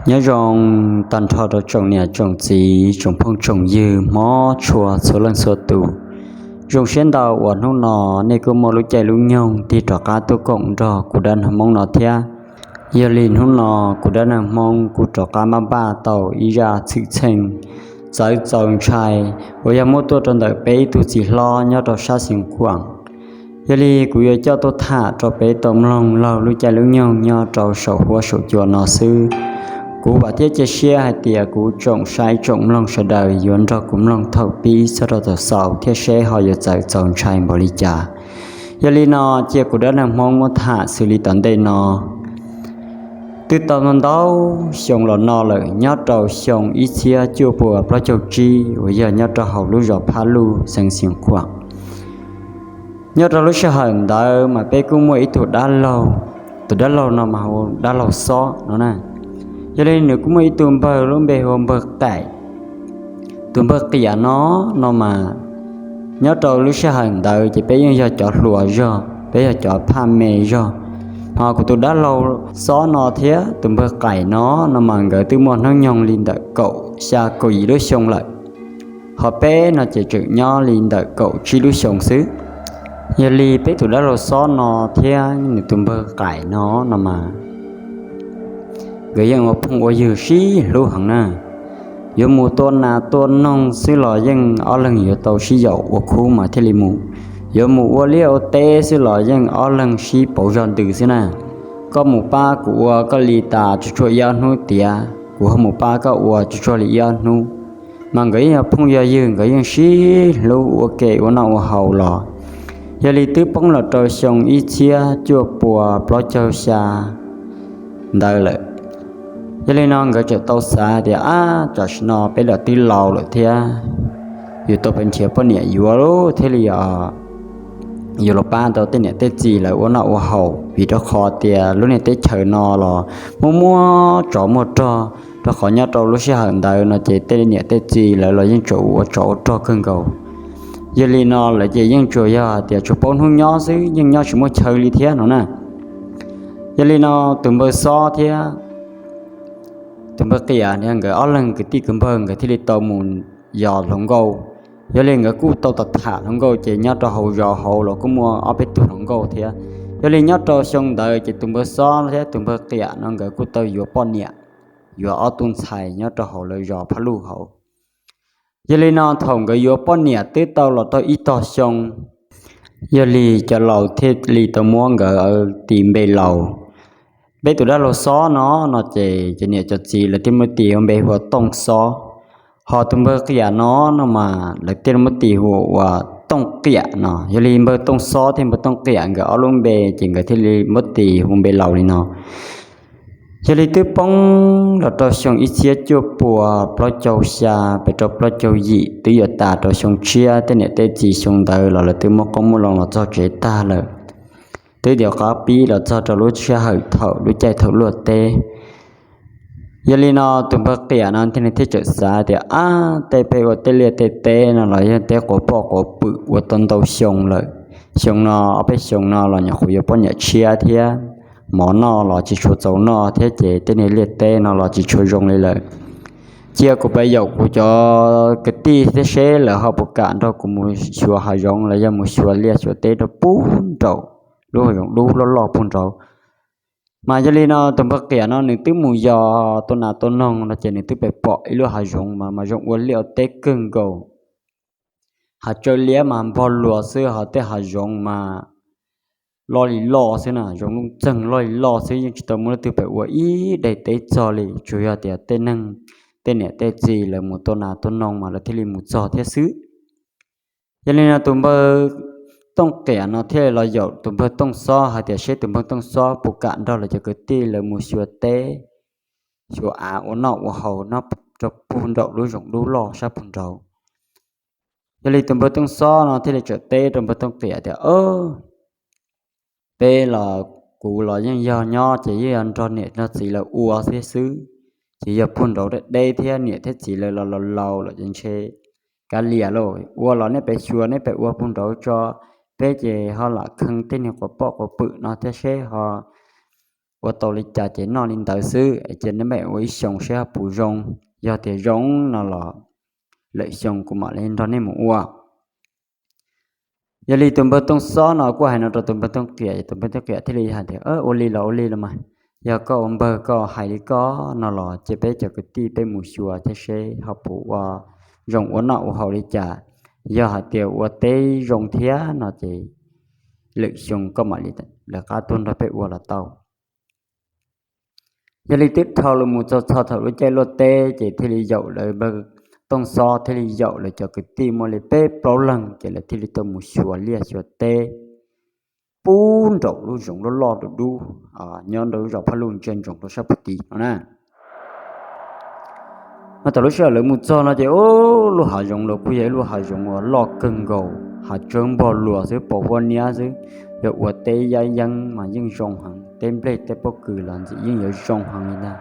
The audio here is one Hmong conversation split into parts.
Nyob zoo tag nrho rau tsoom niam tsoom txiv tsoom phooj tsoom ywg hmov tshua txhua leej txhua tus. Zoo siab ntau uas hnub no nej kuj muaj lub caij lub nyoog tig rov qab tuaj koom nrog kuv dab neeg Hmoob no thiab. Yog li hnub no kuv dab neeg Hmoob kuj rov qab npaj npaj tau ib zaj txhwm txheej txawv txaus ntshai uas yog muab tuaj rau ntawm peb ib tug txiv hlob nyob rau sab Xeev Khuam. Yog li kuv yuav coj tuaj tham rau peb tau mloog laug lub caij lub nyoog nyob rau saum huab saum cua no xwb. Kuv vam thiab cia siab hais tias kuv tsoom saib tsoom mloog sawv daws yuav nrog kuv mloog thaum pib txog rau thaum xaus thiab seb ho yuav txawv txaus ntshai npaum li cas. Yog li no cia kuv dab neeg Hmoob muab tham xws li tom ntej no. Twb tau ntau xyoo los no lawm, nyob rau xyoo ib txhiab cuaj puas plaub caug tsib uas yog nyob rau hauv lub zos Phab Luj xeev Xeev Khuam. Nyob rau lub sij hawm ntawd mas peb kuj muaj ib tug dab laug, tus dab laug no mas hu dab laug Xob no na. Yog li nws kuj muaj ib tug npawg lub npe hu ua npawg Qaim. Tus npawg Qiam no, no mas nyob rau lub sij hawm ntawd ces peb yeej yog cov hluas zog, peb yog cov phaj me zog. Ho kuv tus dab laug Xob no thiab tus npawg Qaim no, no mas nkawd twb muaj hnub nyoog li ntawm kaum xya kaum yim lub xyoo lawm. Ho peb no ces tseem nyob li ntawm kaum tsib lub xyoo xwb. Yog li peb tus dab laug Xob no thiab nws tus npawg Qaim no, no mas nkawd yeej ua phooj ua ywg sib hlub heev na. Yuav mus tua nas tua noog xwb los yeej ob leeg yuav tau sib yaum ua khub mas thiaj li mus. Yuav mus ua liaj ua teb xwb los yeej ob leeg sib pauv zog ntws xwb na. Koj mus pab kuv ua koj li tas tsuag tsuag ib ob hnub tiav, kuv ho mus pab koj ua tsuag tsuag li ib ob hnub. Mas nkawd yeej yog phooj yog ywg, nkawd yeej sib hlub ua ke ua noj ua haus los. Yog li twb poob los rau xyoo ib txhiab cuaj puas plaub caug xya ntawd lawm. Yog li no nkawd txawm tau xav tias, ab, tam sim no peb los twb laus lawm thiab, yus tau pes nrhiav poj niam yuav thiaj li yuav los pab tau tej niam tej txiv lawv ua noj ua haus, vim rau qhov tias lub niag teb chaws no los muaj muaj tsov muaj rog, rau qhov nyob rau lub sij hawm ntawd no ces tej niam tej txiv lawv los yeej tseem ua tsov ua rog kawg nkaus. Yog li no lawv ces yeej tsuas yog hais tias tsuas paub hnub nyob xwb, yeej nyob tsis muaj chaw li thiab no na. Yog li no tus npawg Xob thiab tus npawg Qiam nkawd ob leeg kwv tij kwv npawg nkawd thiaj li tau mus yos hluas nkauj. Yog li nkawd kuj tau tham hluas nkauj ces nyob rau hauv zos hauv los kuj muaj ob peb tug hluas nkauj thiab. Yog li nyob rau xyoo ntawd ces tus npawg Xob thiab tus npawg Qiam no nkawd kuj tau yuav poj niam, yuav ob tug ntxhais nyob rau hauv lawv zos Phab Luj hauv. Yog li no thaum nkawd yuav poj niam twb tau los tau ib tog xyoo, yog li cov laus thiaj li tau muab nkawd tis npe laus. Peb tus dab laug Xob no, no ces cov niam cov txiv lawv thiaj muab tis ua npe hu ua Tooj Xob. Ho tus npawg Qiam no, no mas lawv thiaj muab tis hu ua Tooj Qiam no. Yog li npawg Tooj Xob thiab npawg Tooj Qiam nkawd ob lub npe ces nkawd thiaj li muab tis hu npe laus li no. Yog li twb poob los rau xyoo ib txhiab cuaj puas plaub caug xya pes rau plaub caug yim, twb yuav tas rau xyoo tshiab, tej niam tej txiv xyoo ntawd los lawv twb muaj qoob muaj loo los txog tsev tag lawm. Twb yuav qab pib los txog rau lub sij hawm thaum lub caij thaum luaj teb. Yog li no tus npawg Qiam no thiaj txawm xav tias, ab, tej peb ua tej liaj tej teb no los yog teb quav poj quav pwm ua tau ntau xyoo lawm. Xyoo no, ob peb xyoo no los nyuam qhuav yuav poj niam tshiab thiab, mov noj los tsis tshua txaus noj thiab ces tej niag liaj teb no los tsis tshua zoo li lawm. Cia kuv pab yaum kuv cov kwv tij thiab seb lawv ho puas kam nrog kuv mus xyuas hav zoov los yog mus xyuas liaj xyuas teb rau puag nraum lub hav zoov dub loj loj puag nraud. Mas yog li no tus npawg Qiam no nws twb mus yos tua nas tua noog no ces nws twb pem pom ib lub hav zoov mas mas zoo ua liaj ua teb kawg nkaus. Hav tsawb liab mas npog luas xwb, ho tej hav zoov mas loj li loj xwb na, zoov lub txeeg loj li loj xwb, yeej tsis tau muaj leej twg pem ua ib daim teb txog li, tsuas yog tias tej neeg, tej niam tej txiv lawv mus tua nas tua noog mas lawv thiaj li mus txog thiab xwb. Yog li no tus npawg Tooj Qiam no thiaj li los yaum tus npawg Tooj Xob hais tias seb tus npawg Tooj Xob puas kam nrog lawv cov kwv tij lawv mus xyuas teb xyuas av ua noj ua haus nyob rau puag nraum lub zoov dub loj sab puag nraud. Yog li tus npawg Tooj Xob no thiaj li txawm teb rau npawg Tooj Qiam tias, peb los, kuv los yeej yog nyob ces yeej yog nrog niam nrog txiv lawv ua thiab xwb, ces yog puag nraud deb deb thiab niam thiab txiv lawv los laus laus lawm ces ntshe kav liam lauj, ua los nej pem xyuas nej pem ua puag nraud tso, peb ces ho lam kheej tej niag quav poj quav pwm no thiab seb ho ua tau li cas ces noj li ntawd xwb, cia nej mam ua ib xyoos seb ho puas zoo. Yog tias zoo no los lwm xyoo kuv mam li nrog nej mus ua. Yog li tus npawg Tooj Xob no kuj hais no rau tus npawg Tooj Qiam, tus npawg Tooj Qiam thiaj li hais tias, Ua li los ua li los mas, yog koj ua npawg koj hais li koj no los cia peb cov kwv tij peb mus xyuas thiab seb ho puas ua zoo ua noj ua haus li cas. Yog hais tias ua teb zoo thiab no ces lwm xyoo koj mam li lawv qab tuaj nrog peb ua los tau. Yog li twb dhau los mus txog txog thaum lub caij luaj teb ces thiaj li yaum lawv npawg Tooj Xob thiaj li yaum lawv cov kwv tij muaj li peb plaub leeg ces lawv thiaj li tau mus xyuas liaj xyuas teb pub nraum lub zoov loj loj dub dub nyob nraum lub zos Phaj Luj ntsia ntsoov rau sab puag tid no na. Mas thaum lub sij hawm lawv mus txog no ces lub hav zoov los kuj yog ib lub hav zoov uas loj kawg nkaus, hav tsawb npog luas xwb, pos huab niab xwb. Yog ua teb yaj yeeb mas yeej zoo heev, teb nplej teb pob kws los ntxim yeej yuav zoo heev li ntag.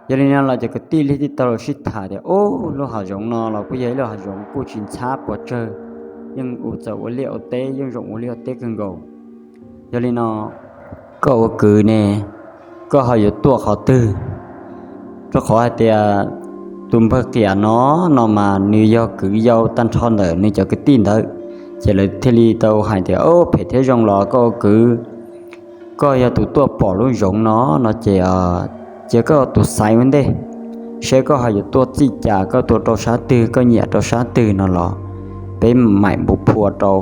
Yog li no los cov kwv tij thiaj li tau los sib tham tias, Ub, lub hav zoov no los kuj yog ib lub hav zoov kuj tsis ntxhab pes tsawg, yeej ua txawm ua liaj ua teb yeej zoo ua liaj ua teb kawg nkaus. Yog li no koj ua kwv ne, koj ho yuav tuaj qhov twg? Rau qhov hais tias tus npawg Qiam no, no mas nws yog kwv yau tag nrho ntawm nws cov kwv tij ntawd. Ces lawv thiaj li tau hais tias, Ub, phem thiab zoo los koj ua kwv, koj yog tus tuaj pom lub zoov no, no ces cia koj tus xaiv ua ntej, seb koj ho yuav tuaj txij cas, koj tuaj rau sab twg, koj nyiam rau sab twg no los peb mam npus phua rau,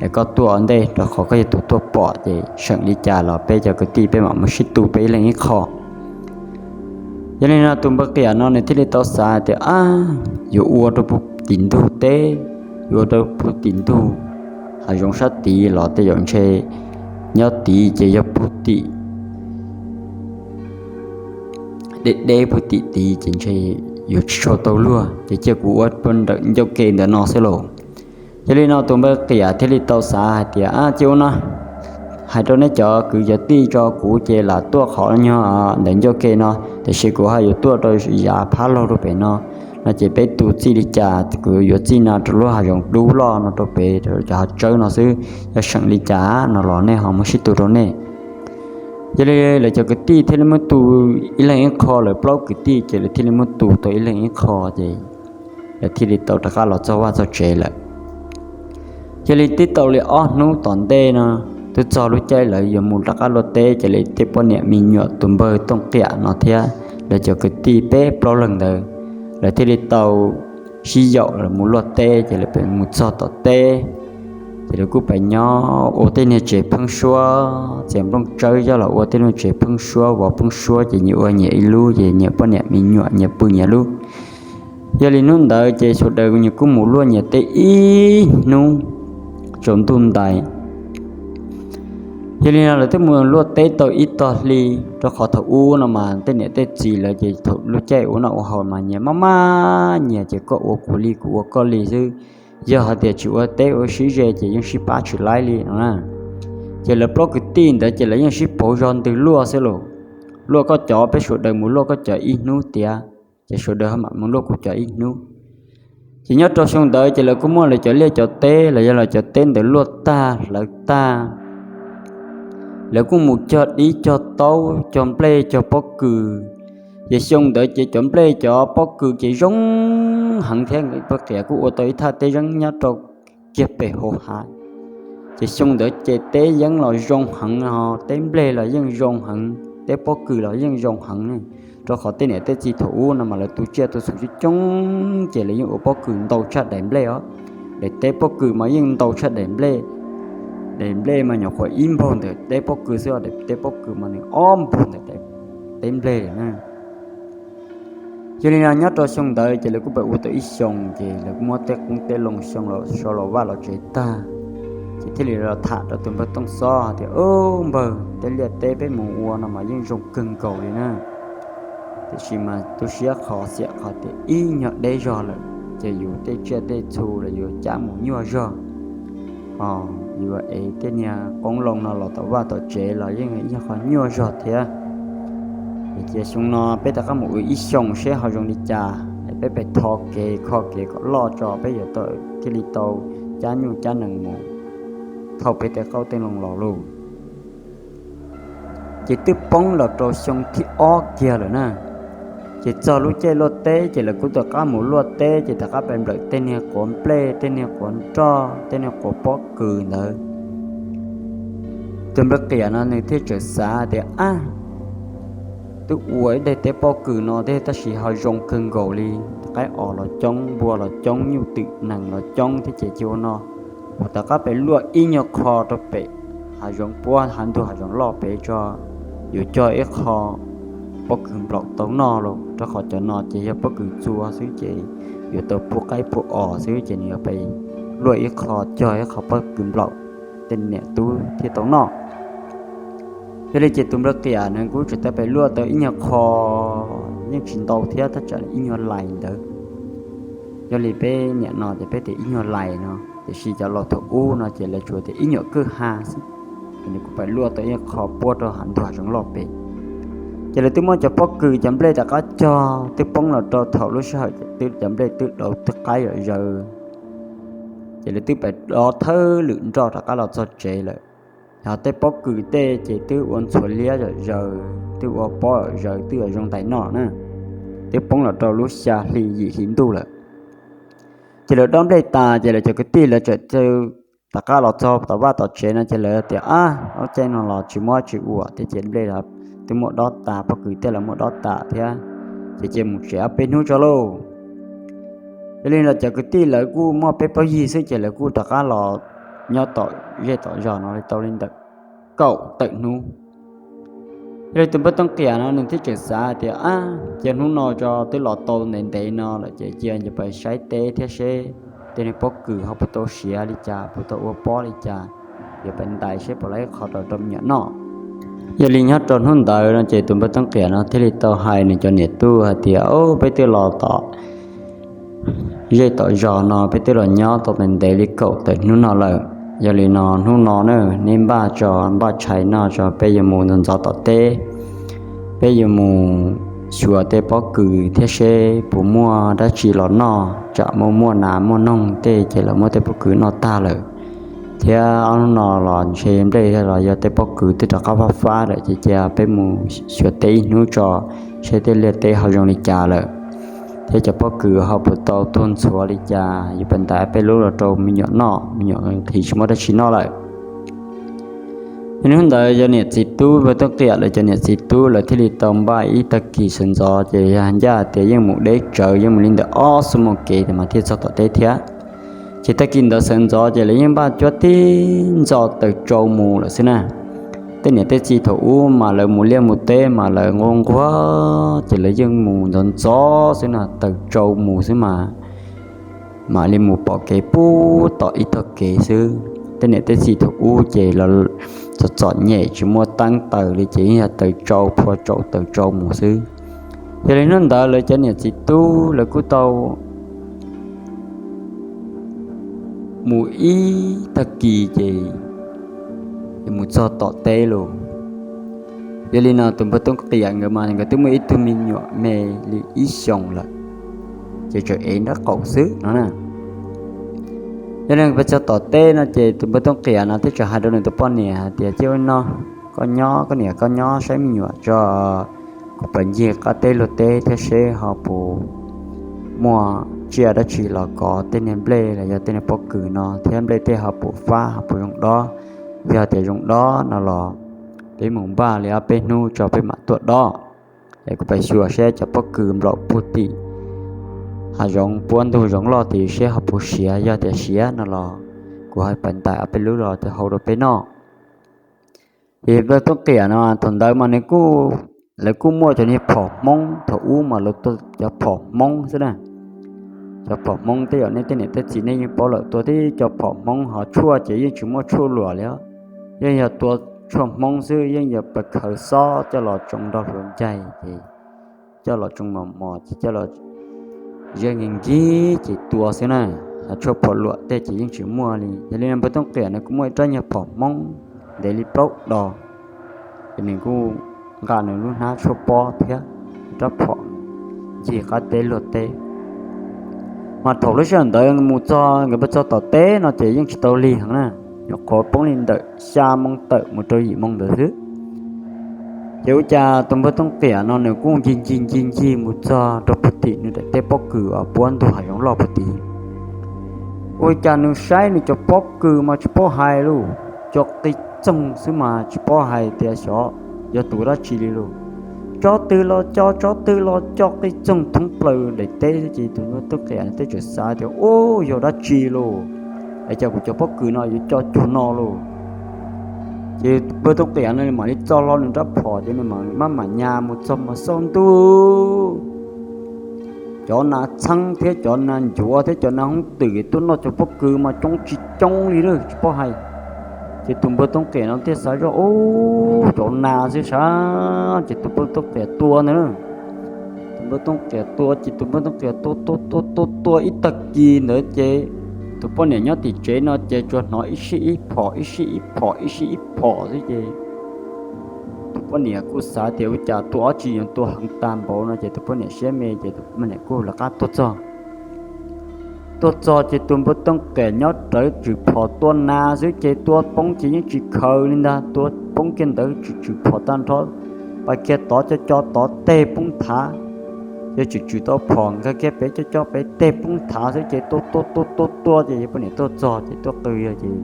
es koj tuaj ua ntej rau qhov koj yog tus tuaj pom ces seem li cas los peb cov kwv tij peb mam mus sib tu peb ib leeg ib qho. Yog li no tus npawg Qiam no nws thiaj li tau xav tias, Ab, yuav ua rau puag tim ntug teb, yuav ua rau puag tim ntug hav zoov sab tid los tej zaum ntshe nyob tid ces yog puag tim deb deb puag tim tid ces ntshe yuav tsis tshua tau luag, ces cia kuv ua puag nram ncauj ke ntawm no xwb lauj. Yog li no tus npawg Qiam thiaj li tau xav hais tias, Ab, cia ua no, hais rau nej cov kwv cov tij tso, kuv ces lam tuaj qhov nyob ntawm ncauj ke no, tiam sis kuv ho yuav tuaj rau yav phab laug rau pem no, no ces peb tu txij li cas kuv yuav txij no rau lub hav zoov dub loj no rau pem cov hav tsawb no xwb, yog seem li cas no los nej ho muab sib tu rau nej. Yog li lawv cov kwv tij thiaj li muab tu ib leeg ib qho, lawv plaub kwv tij ces lawv thiaj li muab tu tau ib leeg ib qho ces lawv thiaj li tau rov qab los txog vaj txog tsev lawm. Yog li twb tau li ob hnub tom ntej no, twb txog lub caij lawv yuav mus rov qab luaj teb ces lawv tej poj niam me nyuam tus npawg Tooj Qiam no thiab lawv cov kwv tij peb plaub leeg ntawd, lawv thiaj li tau sib yaum los mus luaj teb ces lawv pem mus txog tom teb ces lawv kuj pem nyob ua tej niag tsev pheeb suab, txiav nplooj tsawb coj los ua tej niag tsev pheeb suab, vov pheeb suab ces nyias ua nyias ib lub ces nyias poj niam me nyuam nyias pw nyias lub. Yog li hnub ntawd ces sawv daws nyias kuj mus luaj nyias teb ib hnub tsaus ntuj ntais. Yog li no lawv twb mus luaj teb tau ib tog hli, rau qhov thaum ub no mas tej niam tej txiv lawv ces thaum lub caij ua noj ua haus mas nyias maj maj nyias ces koj ua kuv li kuv ua koj li xwb. Yog hais tias tsis ua teb ua sib ze ces yeej sib pab tsis laib li no na. Ces lawv plaub kwv tij ntawd ces lawv yeej sib pauv zog ntws luaj xwb lauj. Luaj koj cov, peb sawv daws mus luaj koj cov ib hnub tiav, ces sawv daws ho mam mus luaj kuv cov ib hnub. Ces nyob rau xyoo ntawd ces lawv kuj muaj lawv cov liaj cov teb los yog lawv cov teb ntawd luaj tag hlawv tag, lawv kuj mus cog dib cog taub cog nplej cog pob kws. Ces xyoo ntawd ces cov nplej cov pob kws ces zoo heev thiab, npawg Qiam kuj ua tau ib thaj teb yeeb nyob rau kiag pem hauv hav. Ces xyoo ntawd ces teb yeeb los zoo heev, teb nplej los yeej zoo heev, teb pob kws los yeej zoo heev ne. Rau qhov tej niam tej txiv thaum ub no mas lawv tu tsiaj tu txhu coob coob ces lawv yeej ua pob kws ntau tshaj daim nplej os. Daim teb pob kws mas yeej ntau tshaj daim nplej. Daim nplej mas nyuam qhuav ib npaug ntawm teb pob kws xwb, daim teb pob kws mas nws ob npaug ntawm teb nplej na. Yog li no nyob rau xyoo ntawd ces lawv kuj pab ua tau ib xyoos ces lawv kuj muab tej qoob tej loo xyoo los so los vaj los tsev tag, ces thiaj li los tham rau tus npawg Tooj Xob tias, Ub npawg, tej liaj teb peb mus ua no mas yeej zoo kawg nkaus li na. Tiam sis mas tu siab qhov xiam qhov tias ib nyuag deb zog lawm, ces yus tej tsiaj tej txhu los yuav cab mus nyuaj zog. Yuav ev tej niag qoob loo no los tom vaj tom tsev los yeej ib nyuag qhov nyuaj zog thiab. Ces cia xyoo no peb rov qab mus ua ib xyoos seb ho zoo li cas, peb pem tho kev kho kev kom loj tso peb yuav tau thiaj li tau cab nyuj cab nees mus thauj peb tej qoob tej loo los lauj. Ces twb poob los rau xyoo thib ob kiag lawm na. Ces txog lub caij luaj teb ces lawv kuj rov qab mus luaj teb, ces rov qab pais nplawm tej niag quav nplej, tej niag quav nroj, tej niag quav pob kws ntawd. Tus npawg Qias no nws thiaj txawm xav tias, ab, twb ua ib daim teb pob kws no thiab tab sis ho zoo kawg nkaus li, qaib os los coob, npua los coob, nyuj twm nees los coob thiab, ces cia ua no, kuv rov qab pais luaj ib nyuag qho rau pem hav zoov puab, hav ntug hav zoov loj pem tso, yuav cog ib qho pob kws nplaum tau noj los, rau qhov cov no ces yog pob kws txua xwb ces yuav tau pub qaib pub os xwb, ces nws yuav pais luaj ib qho, cog ib qho pob kws nplaum, tej niam tub thiaj tau noj. Yog li ces tus npawg Qias nws kuj tseem tau pais luaj tau ib nyuag qho, yeej tsis ntau thiab, thaj tsam ib nyuag lais ntawd. Yog li peb niam no ces peb tias ib nyuag lais no, tiam sis cov laus thaum ub no ces lawv tsuas tias ib nyuag kwj ha xwb. Ces nws kuj pais luaj tau ib qho puab rau hav ntug hav zoov loj pem. Ces lawv twb muab cov pob kws cov nplej rov qab cog, twb poob los rau thaum lub sij hawm twb cov nplej twb dauv twb qaib zom zaws. Ces lawv twb pais dov thawj lwm nroj rov qab los txog tsev lawm. Yog tej pob kws tej ces twb ua ntxhuav liab zom zaws, twb ua pob zom zaws, twb yuav zoo ntais noj na. Twb poob los rau lub xya hli yim hli ntuj lawm. Ces lawv dob nplej tas ces lawv cov kwv tij lawv txawm rov qab los txog tom vaj tom tsev no ces lawv tias, ab, ob caij no los tsis muaj tsis ua thiab, ces nplej twb muab dob tas, pob kws tej los muab dob tas thiab, ces cia mus tsev ob peb hnub tso lauj. Yog li los cov kwv tij lawv kuj muaj peb plaub yig xwb ces lawv kuj rov qab los nyob tom zej tom zos no li tau li ntawm kaum tawm hnub. Yog li tus npawg Tooj Qias no nws thiaj tseem xav tias, ab, cia hnub no tso, twb los tau ntev ntev no lawm ces cia yuav pais saib teb thiab seb tej niag pob kws ho puas tau siav li cas, puas tau ua pob li cas, yuav pais ntais seb puas tau ib qho rau rau me nyuam noj. Yog li nyob rau hnub ntawd no ces tus npawg Tooj Qias no thiaj li tau hais nws cov niam tub hais tias, o, peb twb los tom zej tom zos no, peb twb los nyob tau ntev ntev li kaum tawm hnub no lawm. Yog li no hnub no na, neb npaj tso, npaj tshais noj tso, peb yuav mus ntxov ntxov tom teb, peb yuav mus xyuas tej pob kws thiab seb puas muaj dab tsi los noj, tsam muaj muaj nas muaj noog tej ces los muab tej pob kws noj tag lawm. Thiab ob hnub no los ntshe nplej los yog tej pob kws twb rov qab fab fab lawm ces cia peb mus xyuas teb ib hnub tso, seb tej liaj teb ho zoo li cas lawm, thiab cov pob kws ho puas tau tuag ntxhuav li cas, yuav pais ntais peb lub los rau me nyuam noj, me nyuam nqhis tsis muaj dab tsi noj lawm. Yog li hnub ntawd cov niam txiv tub, npawg Tooj Qias lawv cov niam txiv tub lawv thiaj li tau npaj ib tag kis sawv ntxov ces yog ncaj tias yeej mus deb tsawv, yeej mus li ntawm ob xuab moos kev mas thiaj txog tom teb thiab. Ces tag kis ntawd sawv ntxov ces lawv yeej npaj cuab tib ntxo taws tsau mus lawm xwb na. Tej niam tej txiv thaum ub mas lawv mus liaj mus teb mas lawv nquag nquag ces lawv yeej mus ntxov ntxov xwb na, taws tsau mus xwb mas mam li mus pom kev pub tom ib tog kev xwb. Tej niam tej txiv thaum ub ces txom txom nyem tsis muaj teeb taws li ces yeej yog taws tsau, phua tsau taws tsau mus xwb. Yog li hnub ntawd lawv cov niam txiv tub lawv kuj tau mus ib tag kis ces mus txog tom teb lauj. Yog li no tus npawg Tooj Qias nkawd mas nkawd twb muaj ib tug me nyuam me li ib xyoos lawm, ces tseem ev nraub qaum xwb no na. Yog li nkawd txog tom teb no ces tus npawg Tooj Qias no thiaj tseem hais rau nws tus poj niam hais tias, cia ua no, koj nyob, koj niam koj nyob saib me nyuam tso, kuv pais ncig qab teb luag teb thiab seb ho puas muaj tsiaj dab tsi los kov tej niag nplej los yog tej niag pob kws no thiab nplej tej ho puas fab ho puas zoo dob. Yog tias zoo dob no los peb mus npaj li ob peb hnub tso peb mam tuaj dob. Es kuv pais xyuas seb cov pob kws nplaum puag tim hav zoov puab ntug zoov loj tid seb ho puas siav, yog tias siav no los kuv ho pais ntais ob peb lub los hau rau peb noj. Ces npawg Tooj Qias no thaum ntawd mas nws kuj, lawv kuj muaj cov niag phom Hmoob, thaum ub mas lawv tua cov phom Hmoob xwb na. Cov phom Hmoob tej zaum nej tej niam tej txiv nej yeej paub lawm, tua tib cov phom Hmoob ho tshuaj ces yeej tsis muaj tshuaj luam li os. Yeej yog tua tshuaj Hmoob xwb, yeej yog pes khawv xob coj los tsoo nrog hluav ncaig ces coj los tsoo mos mos ces coj los ziab nkig nkig ces tua xwb na. Ho tshuaj phom luam tej ces yeej tsis muaj li. Yog li npawg Tooj Qias nws kuj muaj ib rab nyuag phom Hmoob ntev li plaub dos, ces nws kuj nqa nws lub hnab tshuaj pob thiab rab phom ncig qab teb luag teb. Mas thaum lub sij hawm ntawd mus txog, nkawd mus txog tom teb no ces yeej tsis tau lig heev na, nyuam qhuav poob li ntawm xya moo tawm mus rau yim moo ntawd xwb. Ces ua cas tus npawg Tooj Qiam no nws kuj ncig ncig ncig ncig mus txog rau puag tim nws daim teb pob kws uas puab ntug hav zoov loj puag tim. Ua cas nws saib nws cov pob kws mas tsis paub hais lauj, co qig txoog xwb mas tsis paub hais tias xyov yog tus dab tsi li lauj. Tsob twg los co, tsob twg los co, qig txoog thoob plaws daim teb xwb ces tus npawg Tooj Qiam teb tseem xav tias, Ub, yog dab tsi lauj? Es cas kuv cov pob kws no yuav co cuag no lauj? Ces npawg Tooj Qiam no mam li txo hlo nws rab phom ces nws mam maj mam nyas mus txog mas xauj ntuj, cov nas txheeb thiab cov nas ncuav thiab cov nas hoob twm tuaj noj cov pob kws mas coob tsis coob li na tsis paub hais. Ces tus npawg Tooj Qiam no thiaj xav zoj, Ub, cov nas xwb sav. Ces tus npawg Tooj Qiam tua ntag. Tus npawg Tooj Qiam tua ces tus npawg Tooj Qiam tua tua tua tua tua ib tag kis ntawd ces tus poj niam nyob tim tsev no ces tsuas hnov ib sij ib phom ib sij ib phom ib sij ib phom xwb ces tus poj niam kuj xav tias, Ua cas tua ob tsi yuav tua heev tag npaum no? Ces tus poj niam siab me ces tus poj niam kuj lawv qab tuaj txog. Tuaj txog ces tus npawg Tooj Qiam nyob rawv tswm phom tua nas xwb ces tua poob ces yeej tsis khaws li ntag, tua poob kiag ntawd tswm tswm phom tag nrho, pais kiag tod co co tod teg poob thav. Ces tswm tswm tau phom nkag kiag pem co co pem teg poob thav xwb ces tua tua tua tua tua ces yawg poj niam tuaj txog ces tuaj qw yawg ces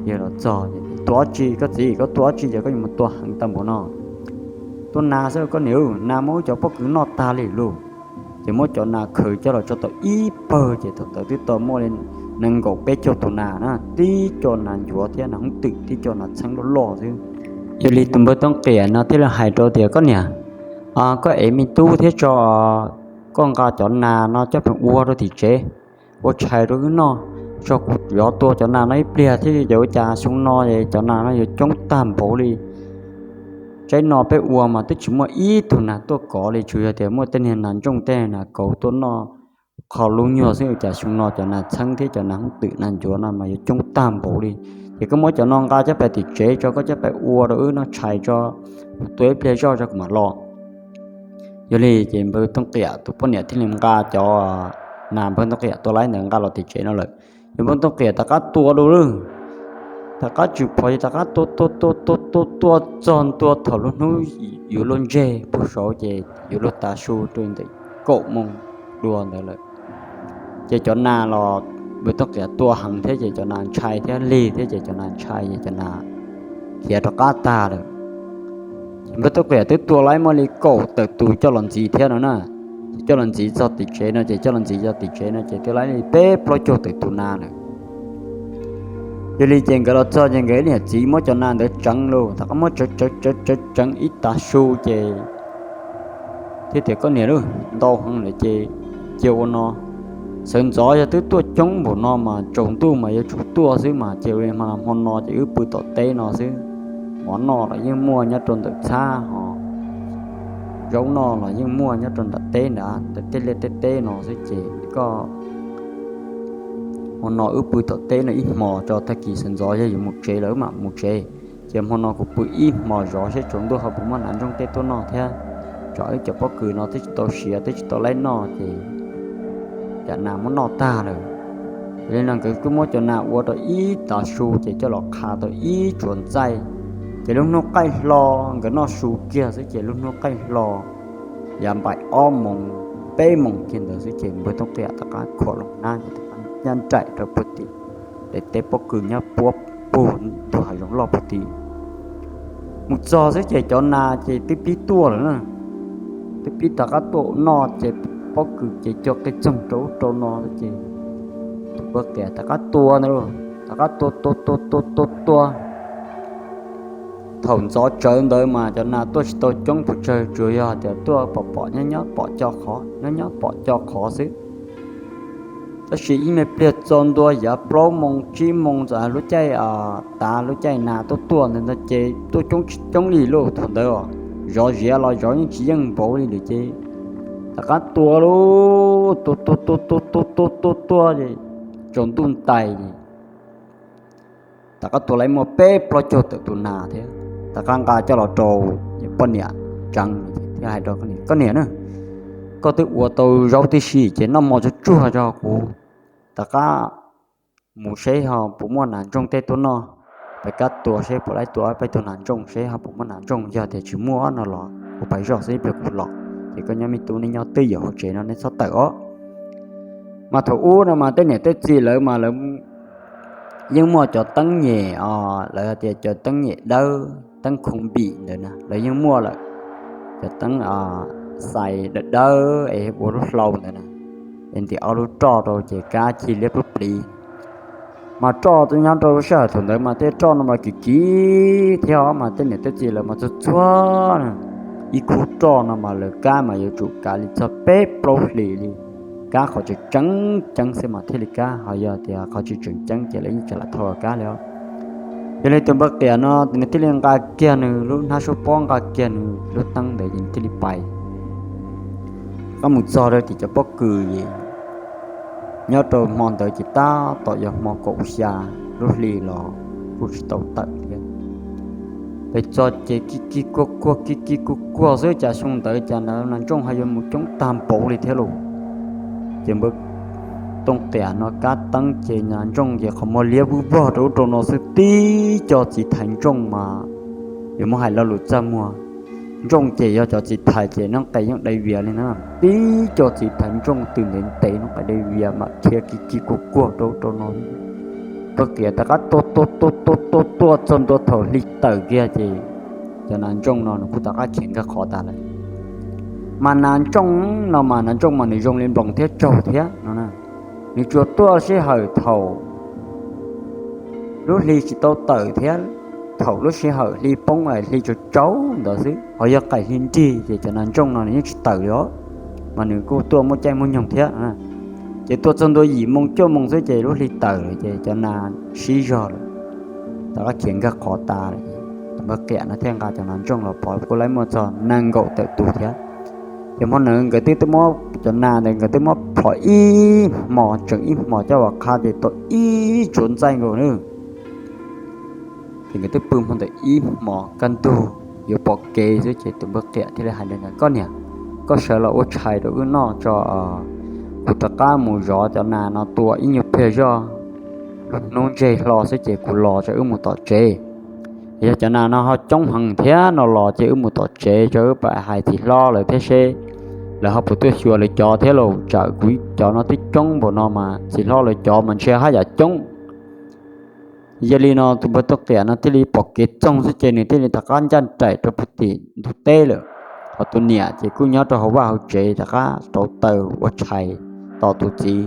yawg los txog ces, Tua ob tsi koj txiv, koj tua ob tsi ces koj yuav mus tua heev tag npaum no? Tua nas xwb koj niam, nas muab wb cov pob kws noj tag li lauj. Ces muab cov nas khaws coj los tso tau ib pawg ces thaum ntawd twb tau muaj li nees nkaum peb caug tus nas na, tib co nas ncuav thiab nas hoob twm, tib co nas txheeb loj loj xwb. Yog li tus npawg Tooj Qiam no thiaj li hais rau tias, Koj niam, koj ev me tub thiab tso, koj nqa cov nas no coj pheej ua rau tim tsev, ua tshais rau wb noj, tso kuv yuav tua cov nas no ib pliag thiab, ua cas xyoo no cov nas no yuav coob tag npaum li. Tsaib no peb ua mas twb tsis muaj ib tug nas tuaj kov li, tsuas yog tias muaj tej niag nas ntsooj tej niag nas kauv tuaj noj qho lub nyuag xwb, ua cas xyoo no cov nas txheeb thiab cov nas hoob twm nas ncuav no mas yuav coob tag npaum li. Ces koj muab cov no nqa coj pais tim tsev tso, koj coj pais ua rau wb noj tshais tso, tua ib pliag zoj tso kuv mam los. Yog li ces npawg Tooj Qiam tus poj niam thiaj li nqa cov nas npawg Tooj Qiam tua laib ntawd nqa los tim tsev no lawm. Ces npawg Tooj Qiam rov qab tua dua lawm, rov qab tswm phom ces rov qab tua tua tua tua tua tua txog ntua thaum lub hnub yuav luag ntseg puag saud ces yuav luag tav su rau ntawm kaum moos dua ntawd lawm. Ces cov nas los npawg Tooj Qiam tua heev thiab ces cov nas ntshai thiab lig thiab ces cov nas ntshai ces cov nas khiav rov qab tag lawm. Ces npawg Tooj Qiam twb tua laib muaj li kaum tawm tus coj los ntxiv thiab no na. Ces coj los ntxiv txog tim tsev no ces coj los ntxiv txog tim tsev no ces tua laib li peb plaub caug tawm tus nas lawm. Yog li ces nkawd los txog ces nkawd niam txiv muab cov nas ntawd tseev los rov qab muab tseev tseev tseev tseev ib tav su ces thiaj tias, Koj niam lauj, ntau heev lawm ces cia ua no. Sawv ntxov yog twb tuaj coob npaum no mas tsaus ntuj mas yuav tsum tuaj xwb mas cia ua li hmo no ces wb pw tom teb no xwb. Mov noj los yeej muaj nyob rau ntawm txhab ho zaub noj los yeej muaj nyob rau nram teb ntawd, ntawm tej liaj tej teb no xwb ces koj hmo no wb pw tom teb no ib hmos tso, tag kis sawv ntxov yog yuav mus tsev los wb mam mus tsev. Ces hmo no kuv pw ib hmos zov seb tsaus ntuj ho puas muaj nas ntsooj tej tuaj noj thiab. Tsam wb cov pob kws no twb tsis tau siav twb tsis tau laib noj ces cas nas muab noj tag lawm. Yog li no nkawd kuj muab cov nas ua rau ib tav su ces coj los qha tau ib tsuas ntxaij. Ces lub hnub qaij hlo, nkawd noj su kiag xwb ces lub hnub qaij hlo yav npaim ob moos peb moos kiag ntawd xwb ces npawg Tooj Qiam rov qab khuam loo hnab ces rov qab nyab nraim rau puag tim daim teb pob kws nyob puab pug ntug hav zoov loj puag tim. Mus txog xwb ces cov nas ces twb pib tuaj lawm na. Twb pib rov qab tuaj noj ces pob kws ces co qig txoog rau ub rau no ces tus npawg Qiam rov qab tua ntawd lauj, rov qab tua tua tua tua tua tua. Thaum ntxov tsawv ntawd mas cov nas tuaj tsis tau coob pes tsawg, tsuas yog tias tuaj pom pom nyob nyob pom co qhov nyob nyob pom co qhov xwb. Tab sis ib me pliag txog ntua yav plaub moos tsib moos txog lub caij, tav lub caij nas tuaj tuaj ntawd ces tuaj coob tsis coob li lauj. Thaum ntawd zov ziav los zov yeej tsis yeej npaum li lawm ces rov qab tua lauj, tua tua tua tua tua tua tua ces tsaus ntuj ntais ces rov qab tua laib muaj peb plaub caug tawm tus nas thiab. Rov qab nqa coj los rau poj niam tseev thiab hais rau, Koj niam na, koj twb ua tau zaub tib si ces noj mov tsuag tsuag tso, kuv rov qab mus seb ho puas muaj nas ntsooj tej tuaj noj. pais kab tua seb puas laib tua peb tug nas ntsooj seb ho puas muaj nas ntsooj, yog tias tsis muaj no los kuv pais zoj xwb ib pliag kuv los. Ces koj nyob me tub, neb nyob twj ywm hauv tsev no neb txhob tawm os. Mas thaum ub no mas tej niam tej txiv lawv mas lawv yeej muaj cov teeb nyem os, lawv tias cov teeb nyem dawb, teeb khoom npim ntawd na lawv yeej muaj lawm. Cov teeb xais dawb dawb es ua lub hlau ntawd na, es ntim ob lub roj rau ces kab ci liab plub pliv. Mas roj nyob rau lub sij hawm thaum ntawd mas tej roj no mas kim kim thiab os, mas tej niam tej txiv lawv mas txuag txuag na, ib khub roj no mas lawv kab mas yuav tsum kav li txog peb plaub hlis li, kab qhov tseem tseem ceeb xwb mas thiaj li kab, ho yog tias qhov tsis tseem ceeb ces lawv yeej tsis lam thau kab li os. Yog li tus npawg Qiam no nws thiaj li nqa kiag nws lub hnab suab pob, nqa kiag nws lub teeb ntawd ces nws thiaj li pais. Rov qab mus txog rau tim cov pob kws es nyob rau hmo ntawd ces tab tom yog hmo kaum xya lub hli los kuj tsis tau tawm thiab. Pais txog ces kij kij kuag kuag kij kij kuag kuag xwb, cas xyoo ntawd cas nas ntsooj ho yuav mus coob tag npaum li thiab lauj. Ces npawg Tooj Qiam no kab teeb ces nas ntsooj ces qhov muag liab vwj vog rau ub rau no xwb, tib co txiv thais ntsooj mas yuav muab hais lo lus txaj muag, ntsooj ces yog cov txiv thais ces noob qes yeej dai vias li na, tib co txiv thais ntsooj tws ntev ntev noob qes dai vias mam khiav kij kij kuag kuag rau ub rau no. Npawg Qiam rov qab tua tua tua tua tua tua txog ntua thaum hli tawm kiag ces cov nas ntsooj no nws kuj rov qab khiav nkag qhov tas lawm. Mas nas ntsooj no mas nas ntsooj mas nws zoo li nploos thiab tsaug thiab no, nws tsuas tuaj sij hawm thaum lub hli tsis tau tawm thiab thaum lub sij hawm hli poob hli tsaus tsaus ntawd xwb, ho yog qaim hli nrig ces cov nas ntsooj no nws yeej tsis tawm li os, mas nws kuj tuaj muaj caij muaj nyoog thiab. Ces tuaj txog ntua yim moo cuaj moo xwb ces lub hli tawm lawm ces cov nas sib zog lawm, rov qab khiav nkag qhov tas lawm. Tus npawg Qiam no thiaj nqa cov nas ntsooj los pov kuj laib muaj txog nees nkaum tawm tus thiab. Ces hmo ntawd nkawd twb muab cov nas ntawd nkawd twb muab phom ib hmo, tseem ib hmo coj los qha ces tau ib tsuav ntxaij nkaus na. Ces nkawd twb pw hmo ntawd ib hmo kaj ntug yuav pom kev xwb ces tus npawg Qiam thiaj li hais tias, Koj niam, koj sawv los ua tshais rau wb noj tso, kuv rov qab mus zov cov nas no tua ib nyuag pliag zoj, lub hnub ntseg hlo xwb ces kuv los tso wb mus tom tsev. Yog cov nas no ho coob heev thiab no los ces wb mus tom tsev tso wb pab hais txiv hlob lawv thiab seb lawv ho puas tuaj xyuas lawv cov thiab los tsam kuv cov no twb coob npaum no mas txiv hlob lawv cov mas ntshe haj yam coob. Yog li no tus npawg Tooj Qiam no thiaj li pom kev txoog xwb ces nws thiaj li rov qab ncaj nraim rau puag tim ntug teb lawm. Ho tus niam ces kuj nyob rau hauv vaj hauv tsev rov qab rauv taws ua tshais tos tus txiv.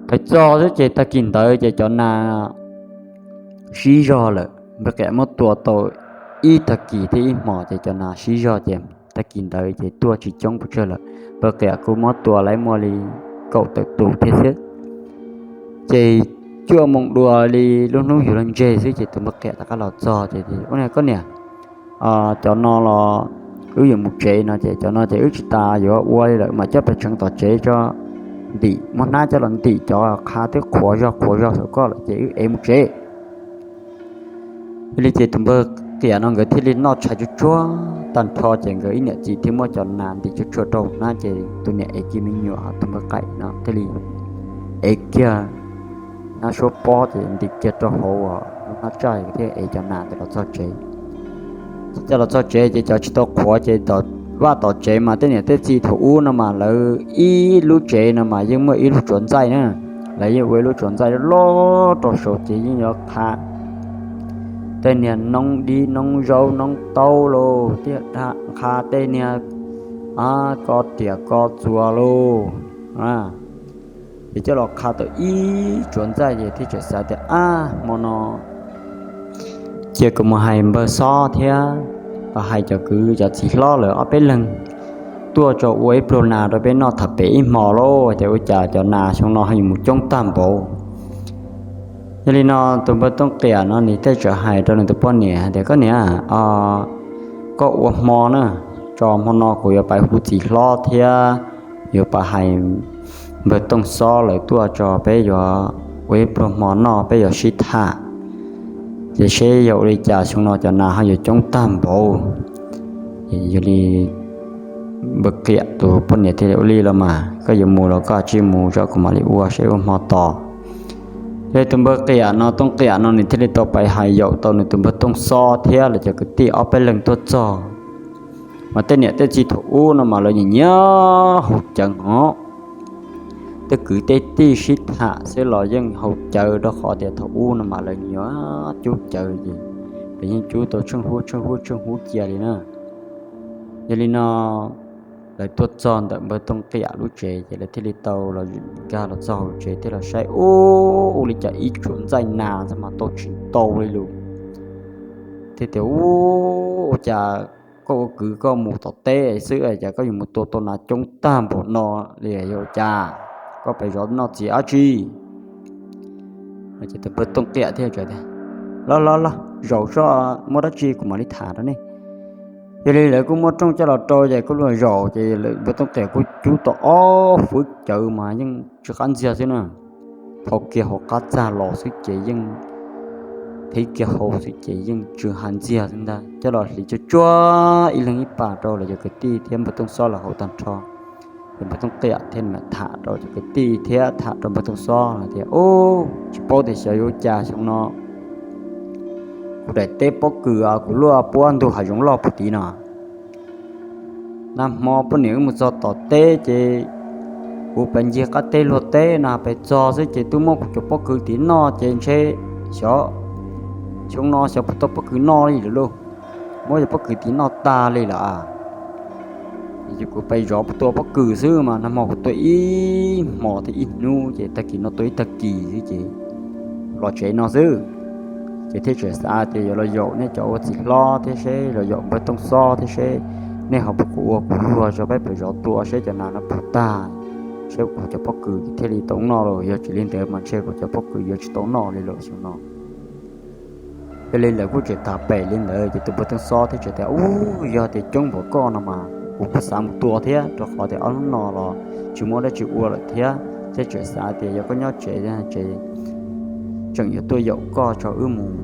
Pais txog xwb ces tag kis ntawd ces cov nas sib zog lawm. Npawg Qiam muab tua tau ib tag kis thiab ib hmos ces cov nas sib zog ces tag kis ntawd ces tuaj tsis coob pes tsawg lawm. Npawg Qiam kuj muab tua lawv muaj li kaum tawm tus thiab xwb. Ces cuaj moo dua li lub hnub yuav luag ntseg xwb ces tus npawg Qiam rov qab los txog ces, Ua li koj niam, cov no los wb yuav mus tsev no ces cov no ces wb tsis tas yuav ua li lawm, mam coj pes tseev tom tsev tso, ntim, muab hnab coj los ntim cov qha twb qhuav zog qhuav zog saum koj lawm ces wb ev mus tsev. Yog li ces tus npawg Qiam no nkawd thiaj li noj tshais tsuag tsuag tag nrho ces nkawd ib niam txiv thiaj muab cov nas ntim tsuag tsuag rau hnab ces tus niam ev kiag me nyuam, tus npawg Qiam no thiaj li ev kiag hnab suab pob ces ntim kiag rau hauv lub hnab tsaj thiab ev cov nas ntawd los txog tsev. Ces coj los txog tsev ces cov tsis tau qhuav ces tom vaj tom tsev mas tej niam tej txiv thaum ub no mas lawv ib lub tsev no mas yeej muaj ib lub tsuav ntxaij na, lawv yeej ua ib lub tsuav ntxaij loj rau saud ces yeej yuav qha tej niag noob dib noob zaub noob taub lauj, thiaj qha tej niag ko riam ko txuas lauj, ces coj los qha tau ib tsuav ntxaij ces thiaj tseem xav tias, Ab, hmo no cia kuv mus hais npawg Xob thiab los hais cov kwv cov txiv hlob lawv ob peb leeg tuaj tso ua ib pluag nas rau peb noj tham pem ib hmos lauj, ces ua cas cov nas xyoo no ho yuav mus coob tag npaum. Yog li no tus npawg Tooj Qiam no nws thiaj txawm hais rau nws tus poj niam hais tias, Koj niam, koj ua hmo na, tso hmo no kuv yuav pais hu txiv hlob thiab yuav pais hais npawg Tooj Xob lawv tuaj tso peb yuav ua ib pluag hmo noj peb yuav sib tham, ces seb yog ua li cas xyoo no cov nas ho yuav coob tag npaum. Yog li npawg Qiam tus poj niam thiaj li, Ua li los mas koj yuav mus los koj cia li mus tso kuv mam li ua seb ua hmo tos. Ces tus npawg Qiam no, Tooj Qiam no nws thiaj li tau pais hais yaum tau nws tus npawg Tooj Xob thiab lawv cov kwv tij ob peb leeg tuaj txog. Mas tej niam tej txiv thaum ub no mas lawv nyiam nyiam haus cawv hov. Tej kwv tej tij sib tham xwb los yeej haus cawv rau qhov tias thaum ub no mas lawv nyiam cub cawv ces lawv yeej cub tau tsheej huab tsheej huab tsheej huab cia li na. Yog li no lawv tuaj txog ntawm npawg Tooj Qiam lub tsev ces lawv thiaj li tau los nkag los txog hauv tsev thiab los saib ub, ua li cas ib tsuam ntxaij nas ntag mas tau tsis ntau li lus. Thiaj tias, Ub, ua cas koj ua kwv koj mus tom teb xwb cas koj yuav mus tua tau nas coob tag npaum no li, yog ua cas koj pes zov noj txiv dab tsi? Ces tus npawg Tooj Qiam thiaj tias, Los los los, zaum soj muaj dab tsi kuv mam li tham rau nej. Yog li lawv kuj muab rooj coj los rau ces kuj los zaum ces npawg Tooj Qiam kuj cub tau ob fwv cawv mas yeej tsw qab ntxiag xwb na. Phau kiag hauv qab txag los xwb ces yeej, thib kiag hauv xwb ces yeej tsw ha ntxiag xwb ntag. Coj los hliv tsuag tsuag ib leeg ib pas rau lawv cov kwv tij thiab npawg Tooj Xob lawv haus tag nrho. Ces npawg Tooj Qiam thiaj mam tham rau cov kwv tij thiab tham rau npawg Tooj Xob hais tias, Ub, tsis paub tias xyov yuav ua cas xyoo no kuv daim teb pob kws kuv luaj puab ntug hav zoov loj puag tid no. Nag hmo poj niam wb mus txog tom teb ces kuv pes ncig qab teb luag teb na, pes txog xwb ces twb muab kuv cov pob kws tid noj ces ntshe xyov xyoo no xyov puas tau pob kws noj li lawm lauj. Muab cov pob kws tid noj tag li lawm a. Ces kuv pes zov tua pob kws xwb mas nag hmo kuv tua ib hmo thiab ib hnub ces tag kis no tua ib tag kis xwb ces los tsev no xwb. Ces thiaj tseem xav tias yuav los yaum nej cov ua txiv hlob thiab seb los yaum npawg Tooj Xob thiab seb nej ho puas kam ua kuv luag tso peb pes zov tua seb cov nas no puas tag, seb kuv cov pob kws thiaj li tau noj los yog tsis li ntawd mas ntshe kuv cov pob kws yuav tsis tau noj li lawm xyoo no. Yog li lawv kuj tseem tham pem li ntawd ces tus npawg Tooj Xob thiaj tseem tias, Ub, yog tias coob npaum koj no mas kuv kuj xav mus tua thiab rau qhov tias ob hnub no los tsis muaj dab tsi ua lawm thiab. Thiaj tseem xav tias yog koj nyob tsev ces tseem yuav tuaj yaum koj tso wb mus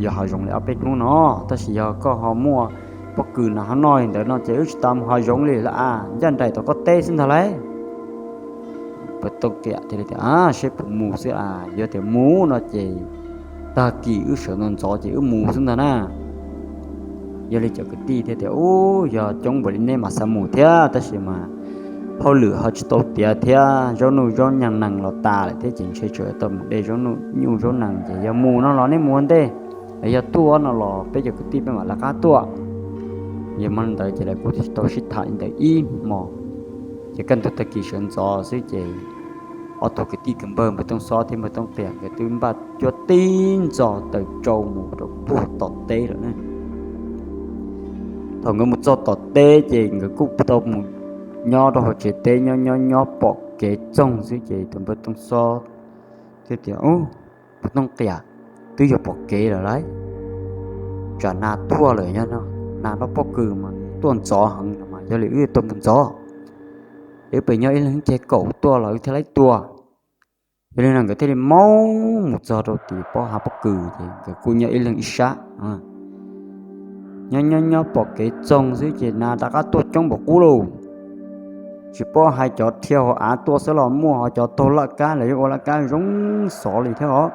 yos hav zoov li ob peb hnub no, tab sis yog koj ho muaj pob kws nas ho noj li ntawd no ces wb tsis tas mus hav zoov li lawm a, ncaj nraim tom koj teb xwb ntag lauj. Npawg Tooj Qiam thiaj li tias, Seb puas mus xwb a, yog tias mus no ces tag kis wb sawv ntxov ntxov ces wb mus xwb ntag na. Yog li cov kwv tij thiaj tias, Ub, yog coob npaum li nej mas xav mus thiab, tab sis mas hauj lwm ho tsis tau tiav thiab zaub nuj zaub nyaag nees los tas lawm thiab ces ntshe tseem tau mus de zaub nuj nyuj zaub nees ces yog mus no los nej mus ua ntej, yog tuaj no los peb cov kwv tij peb mam lawv qab tuaj. Yog hmo ntawd ces lawv kuj tau sib tham li ntawd ib hmo. Ces kaj ntug tag kis sawv ntxov xwb ces ob tug kwv tij kwv npawg npawg Tooj Xob thiab npawg Tooj Qias nkawd twb npaj cuab tib ntxo taws tsau mus rau puag tom teb lawm na. Thaum nkawd mus txog tom teb ces nkawd kuj tau mus nyob rau hauv tsev teb nyob nyob nyob pom kev txoog xwb ces tus npawg Tooj Xob thiaj tias, Ub, npawg Tooj Qias, twb yog pom kev lawm lauj. Tsam nas tuaj lawm, yog no nas noj pob kws mas tuaj ntxov heev no mas yog li wb tuaj mus ntxov, es wb pem nyob ib leeg ceg kaum tuaj los wb thiaj li tua. Yog li no nkawd thiaj li maub mus txog rau tim pob hav pob kws ces nkawd kuj nyob ib leeg ib sab. Nyob nyob nyob pom kev txoog xwb ces nas rov qab tuaj coob npaum qub lauj. Tsis paub hais cov dhia hauv av tuaj xwb los muaj, ho cov taug laj kab los yeej ua laj kab zoo xov li thiab os.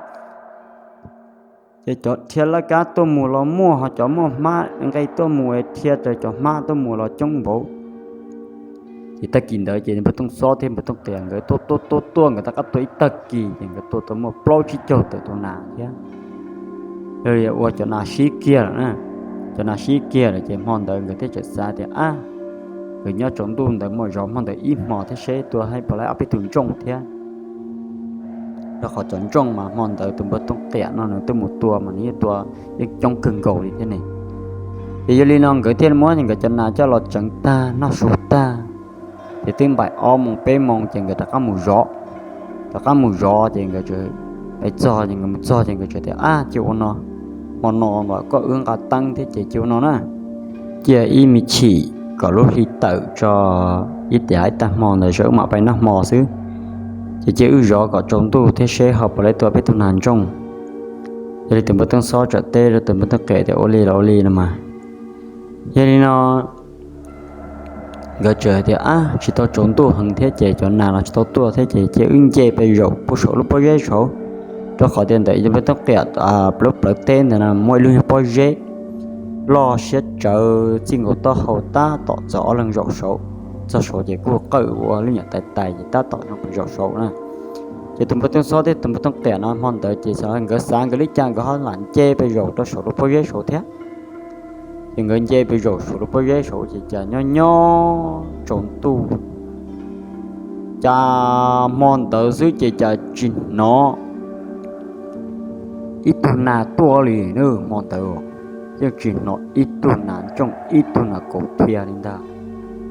Ces cov dhia laj kab tuaj mus los muaj, ho cov muaj hmab nqe tuaj mus es dhia raws cov hmab tuaj mus los coob npaum. Ces tag kis ntawd ces npawg Tooj Xob thiab npawg Tooj Qias nkawd tuaj tuaj tuaj tuaj, nkawd rov qab tua ib tag kis ces nkawd tua tau muaj plaub tsib caug tawm tus nas thiab. Yog li ua cov nas sib kiag lawm na, cov nas sib kiag lawm ces hmo ntawd nkawd thiaj tseem xav tias, Ab, nkawd nyob tsaus ntuj ntawd muaj zov hmo ntawd ib hmo thiab seb tua hais puas laib ob peb tug ntsooj thiab. Rau qhov cov ntsooj mas hmo ntawd tus npawg Tooj Qias no nws twb mus tua mas nws yeej tua yeej coob kawg nkaus li thiab ne. Ces yog li no nkawd thiaj muab nkawd cov nas coj los tseev tag noj su tag, ces twb npaim ob moos peb moos ces nkawd rov qab mus zov. Rov qab mus zov ces nkawd pais txog ces nkawd mus txog ces nkawd tseem tias, Ab, cia ua no, hmo no mas koj wb nqa teeb thiab ces cia ua no na, cia ib me chim kom lub hli tawm tso ib tiam ib tag hmo ntawd seb wb mam pais noj hmo xwb. Ces cia wb zov kom tsaus ntuj thiab seb ho puas laib tua peb tug nas ntsooj. Yog li tus npawg Tooj Xob tseem teb rau tus npawg Tooj Qias tias, Ua li los ua li no mas. Yog li no nkawd tseem tias, Ab, tsis tau tsaus ntuj heev thiab ces cov nas los tsis tau tuaj thiab ces cia wb nce pes zaum puag saum lub pob zeb saud, Rau qhov tias ntawm tus npawg Tooj Qiam plawv plawv teb ntawd na muaj ib lub nyuag pob zeb loj siab tsawv txij nkaus taub hau tab tom txog ob leeg zaum saud, txog saud ces kuj qawm ua lub nyuam tais tais ces tab tom zoo pes zaum saud na. Ces tus npawg Tooj Xob thiab tus npawg Tooj Qiam no hmo ntawd ces nkawd xav nkawd li cas nkawd ho lam nce pes zaum rau saum lub pob zeb saud thiab. Ces nkawd nce pes zaum saum lub pob zeb saud ces cas nyob nyob tsaus ntuj, cas hmo ntawd xwb ces cas tsis hnov ib tug nas tuaj li na. Hmo ntawd yeej tsis hnov ib tug nas ntsooj ib tug nas kaus dhia li ntag.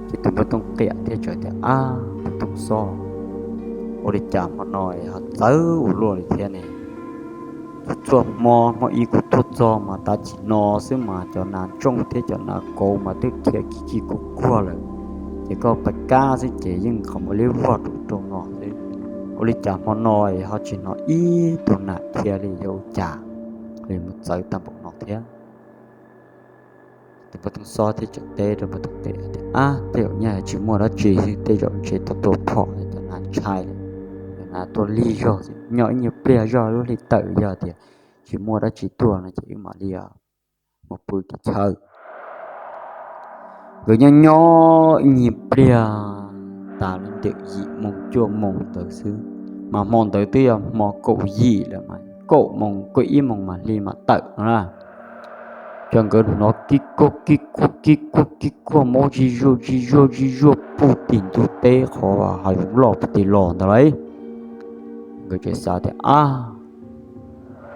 Ces tus npawg Tooj Qiam thiaj txawm tias, Ab, npawg Tooj Xob, ua li cas hmo no ho txawv ua luaj li thiab ne? Txhua txhua hmo, hmo ib kuv tuaj txog mas tav chim no xwb mas cov nas ntsooj thiab cov nas kaus mas twb dhia kig kig kuag kuag lawm, ces koj pais kab xwb ces yeej qhov muaj liab vog rau rau no xwb. Ua li cas hmo no es ho tsis hnov ib tug nas dhia li, yog ua cas li mus txawv tag npaum no thiab? Tus npawg Tooj Xob thiaj tseem teb rau npawg Tooj Qiam tias, Ab, tej zaum nyaj tsis muaj dab tsi, tej zaum ntshe tuaj tua phom cov nas ntshai, cov nas tuaj lig zog xwb, nyob ib nyuag pliag zoj lub hli tawm, yog tias tsis muaj dab tsi tuaj no ces wb mam li mus pw tim chaw. Nkawd nyob nyob ib nyuag pliag tas li ntawm yim moos cuaj moos ntawd xwb, mas hmo ntawd twb yog hmo kaum yim lawm mas kaum moos kaum ib moos mas hli mam tawm no na. Ces nkawd hnov kib kuag kib kuag kib kuag kib kuag mob zij zuag zij zuag zij zuag puag tim ntug teb qhov hav zoov loj puag tim los ntawd lauj. Nkawd tseem xav tias, Ab,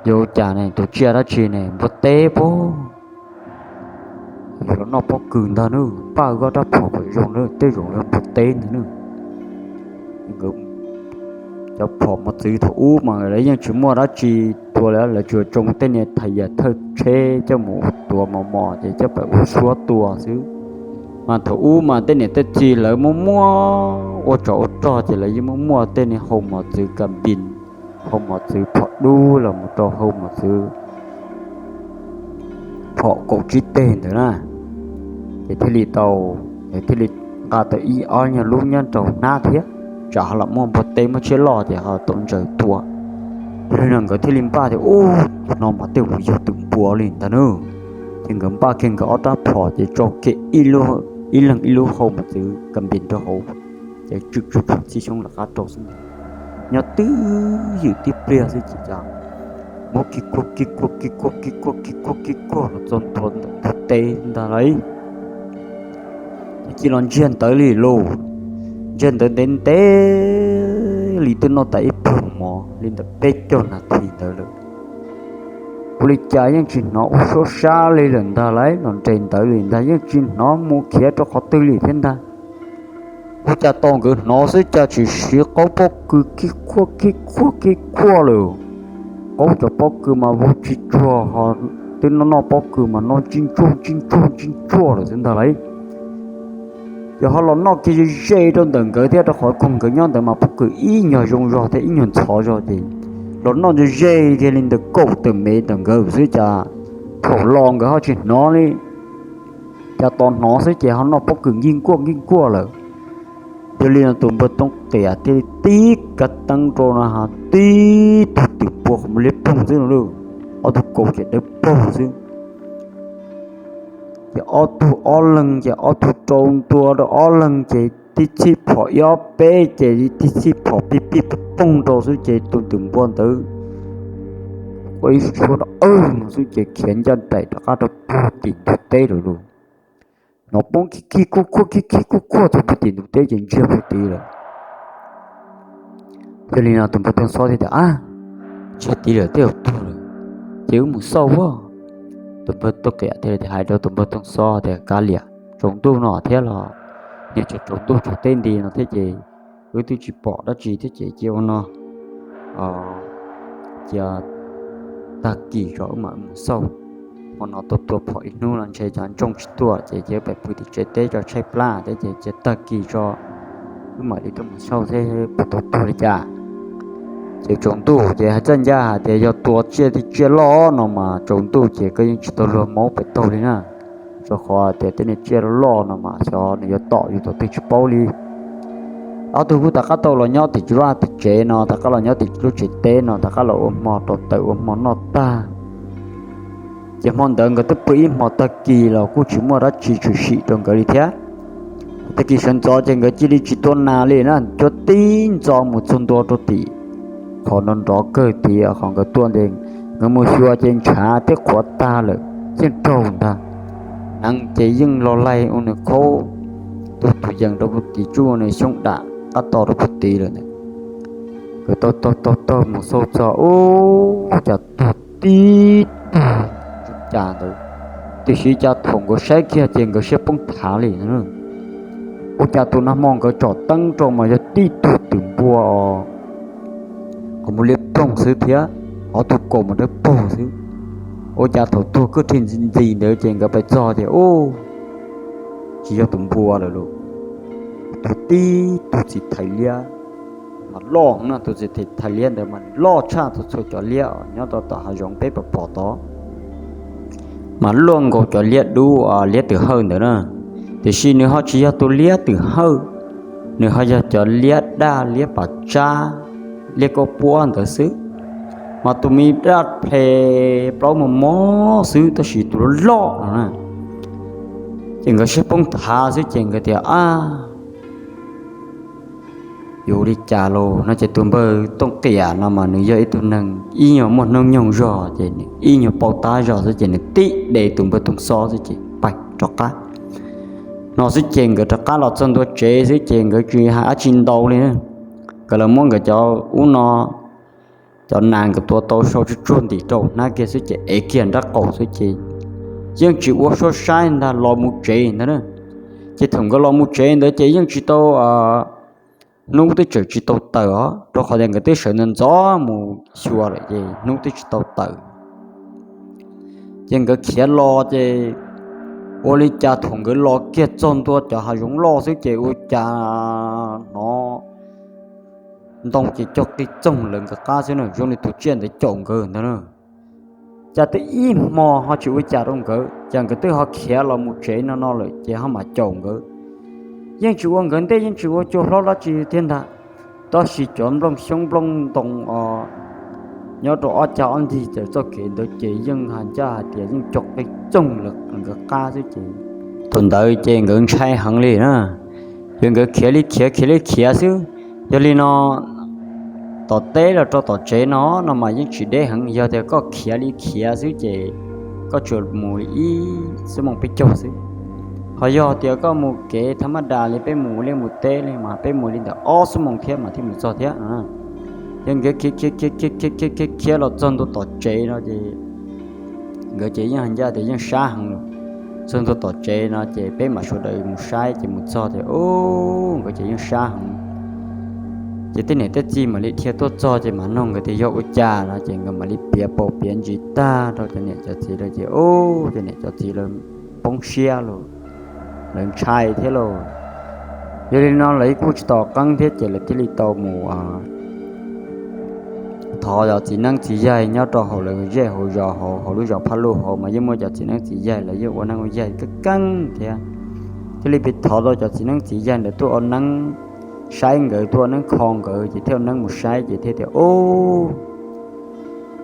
yog ua cas ne, tus tsiaj dab tsi ne, npua teb puag yog los noj pob kws ntag nawb, npaj koj rab phom kom zoo nawb, tej zaum yog npua teb ntag nawb. Cov phom mos txwv thaum ub mas lawv yeej tsis muaj dab tsi tua li, lawv tsuas tsoo tej niag thais yam thawj tsheb coj mus ua tuav mos mos ces coj pais ua suab tua xwb. Mas thaum ub mas tej niam tej txiv lawv muaj muaj ua tsov ua rog ces lawv yeej muaj muaj tej niag hau mos txwv kas npis, hau mos txwv phom dub los mus rau hau mos txwv phom kaum tsib teg ntawd na. Ces thiaj li tau, thiaj li nqa tau ib ob nyuag lub nyob rau hnab thiab, tsam ho los muaj npua teb muaj tsiaj loj ces ho tau ntsaws tua. Yog li no nkawd thiaj li npaj tias, Ub, no mas tej zaum yog tus npua li ntag nawb. Ces nkawd npaj kiag nkawd ob rab phom ces tso kiag ib leeg ib lub hau mos txwv kas npis rau hauv, ces tswm tswm tswm txij xyoob lawv qab rau xwb ntag. Nyob twj ywm tib pliag xwb ces cas mob kib kuag kib kuag kib kuag kib kuag kib kuag kib kuag los txog ntua ntawm ntug teb ntag lauj. Ces cia los ntsiag ntawd li lauj, ntsiag ntawd ntev ntev li twb noj tas ib pluag mov li ntawm peb caug nas this ntawd lawm. Ua li cas yeej tsis hnov ua suab sab li lawm ntag lauj, los nres ntawd li ntag yeej tsis hnov mus khiav rau qhov twg li thiab ntag. Ua cas tau nkawd hnov xwb cas tsis siv qaub pob kws kib kuag kib kuag kib kuag lawm. Qaub cov pob kws mas vau tsis tsuag ho, twb noj noj pob kws mas noj ntsij ntsuag ntsij ntsuag ntsij ntsuag lawm xwb ntag lauj. Ces ho los noj kiag ze ze rau ntawm nkawd thiab, rau qhov koog nkawd nyob ntawd mas pob kws ib nyuag zoo zog thiab ib nyuag ntxhov zog ces los noj ze ze kiag li ntawm kaum tawm mev ntawm nkawd xwb cas thaum los nkawd ho tsis hnov li. Cas tos hnov xwb ces ho noj pob kws nkij nkuaj nkij nkuaj lawm. Yog li no tus npawg Tooj Qiam thiaj li tib kav teeb rau no ha, tib tug twm npua qhov muag liab ploog xwb no lauj, ob tug kaus ces dawb paug xwb. Ces ob tug ob leeg ces ob tug rau ntua rau ob leeg ces tib txhij phom ib ob peb ces tib txhij phom pig pig poog rau xwb ces tus twm npua ntawd ua ib suab rau awg no xwb ces khiav ncaj nraim rov qab rau puag tim ntug teb lawm lauj. Hnov poob kib kib kuj kuag kib kib kuj kuag txog puag tim ntug teb ces ntsiag puag tid lawm. Yog li no tus npawg Tooj Xob thiaj tias, Ab, ntsiag tid lawm tej zaum tuag lawm, ces wb mus xauj as. Tus npawg Tooj Qiam thiaj li hais rau tus npawg Tooj Xob tias, Kav liam, tsaus ntuj no thiab los, niag tsaus ntuj tsaus teb nti no thiab ces wb twb tsis pom dab tsi thiab ces cia ua no, cia tag kis tso wb mam mus xauj. Hmo no tuaj tua phom ib hnub no ntshe cov ntsooj tsis tuaj ces cia wb pais pw tim tsev teb tso tshaib plab thiab ces cia tag kis tso wb mam li tuaj mus xauj thiab puas tau tuag li cas. Ces tsaus ntuj ces hais txoj ncaj hais tias yog tua tsiaj tsiaj loj no mas tsaus ntuj ces koj yeej tsis tau luag maub pem taug li na. Rau qhov tias tej niag tsiaj loj loj no mas xyov nws yuav tom yus thaum twg tsis paub li. Ob tug kuj rov qab tau los nyob tim vaj tim tsev no, rov qab los nyob tim lub tsev teb no, rov qab los ua hmo rau tawm ua hmo noj tag. Ces hmo ntawd nkawd twb pw ib hmo tag kis los kuj tsis muaj dab tsi tshwm sim rau nkawd li thiab. Tag kis sawv ntxov ces nkawd cia li tsis tua nas li na, cuab tib ntxov mus txog ntua rau tim qhov nrov nrov kawg tid, qhov nkawd tua ntawd, nkawd mus xyuas ces ntshav twb qhuav tag lawm, yeej raug ntag. Neev ces yeej los laig ua nws khaub, tus tus yees rau puv tid tsuj ua nws xyoob dam qab to rau puv tid lawm ntag. Nkawd taug taug taug taug mus xauj txog, ub, cas tuag tib tug cas ntawd. Tiam sis cas thaum nkawd saib kiag ces nkawd siab poob thav li. Ua cas tus nag hmo nkawd tsom teeb rau mas yog tib tug twm npua os, qhov muag liab ploog xwb thiab, qhov tug kaus mas dawb paug xwb. Ua cas thaum tuag kwj thij ntxis ntxis ntawd ces nkawd pais txog tias, ub, tsis yog tus npua lawm lauj, tib tug txiv thais liab. Mas loj heev na, tus txiv thais liab ntawd mas loj tshaj txhua txhua cov liab nyob rau tom hav zoov peb pom pom tod, mas luaj nkaus cov liab dub, liab twm hawj ntawd na. Tiam sis nws ho tsis yog tus liab twm hawj, nws ho yog cov liab daj, liab pam tsab, liab kaub puab ntawd xwb. Mas tus me daj ple plaub mos mos xwb tab sis tus loj loj no na. Ces nkawd siab poob thav xwb ces nkawd tias, ab, yuav ua li cas lauj no. Ces tus npawg Tooj Qiam no mas nws yog ib tug neeg ib nyuag muaj hnub nyoog zog ces nws ib nyuag paub tab zog xwb ces nws tib de tus npawg Tooj Xob xwb ces pais rov qab no xwb ces nkawd rov qab los txog ntua tsev xwb ces nkawd tsis hais dab tsi ntau li. Nkawd los muab nkawd cov ub no, cov nas nkawd tua tau sau tsuj tsuag ntim rau hnab kiag xwb ces ev kiag nraub qaum xwb ces yeej tsis ua suab saib ntag, los mus tsev ntag na. Ces thaum nkawd los mus tsev ntawd ces yeej tsis tau hnub twb tseem tsis tau tawm os, rau qhov tias nkawd twb sawv ntxov ntxov mus xyuas lawm ces hnub twb tsis tau tawm. Ces nkawd khiav los ces ua li cas thaum nkawd los kiag txog ntua cov hav zoov loj xwb ces ua cas hnov ntoo ces cog qig txoog lawv nkawd qab xwb na, zoo li tus tsiaj ntawd caum nkawd ntag na. Cas twb ib hmo ho tsis ua cas rau nkawd, cas nkawd twb ho khiav los mus tsev no no lawm ces ho mam caum nkawd. Yeej tsis ua nkawd ntej yeej tsis ua cua hlob dab tsi thiab ntag. Tab sis cov nplooj xyoob nplooj ntoo os, nyob rau ob cag ob ncig txoj kev ntawd ces yeej hais ncaj hais tias yeej cog qig txoog lawv nkawd qab xwb ces thaum ntawd ces nkawd ntshai heev li na. Ces nkawd khiav li khiav khiav li khiav xwb. Yog li no tom teb los rau tom tsev no no mas yeej tsis deb heev, yog tias koj khiav li khiav xwb ces koj tsuas mus li ib xuab moos peb caug xwb. Ho yog tias koj mus kev thaj mab das li peb mus liaj mus teb li mas peb mus li ntawm ob xuab moos thiab mas thiaj mus txog thiab. Ces nkawd khiav khiav khiav khiav khiav khiav khiav los txog ntua tom tsev no ces nkawd ces yeej hais ncaj tias yeej sab heev lawm. Txog ntua tom tsev no ces peb mam sawv daws mus saib ces mus txog tias, u, nkawd ces yeej sab heev. Ces tej niam tej txiv mam li dhia tuaj txog ces mam noog nkawd tias yog ua cas no ces nkawd mam li piav paus piav ntsis tag rau cov niam cov txiv lawm ces, u, cov niam cov txiv lawv poob siab lauj, lawv ntshai thiab lauj. Yog li no lawv kuj tsis tos qeeb thiab ces lawv thiaj li tau mus thov cov txiv neeb txiv yaig nyob rau hauv lawv zej hauv zos hauv, hauv lub zos Phaj Luj hauv mas yeej muaj cov txiv neeb txiv yaig, lawv yeej ua neeb ua yaig keeb keeb thiab. Thiaj li pib thov tau cov txiv neeb txiv yaig ntawd tuaj ua neeb saib nkawd, tuaj ua neeb kho nkawd ces thiaj ua neeb mus saib ces thiaj tias, u,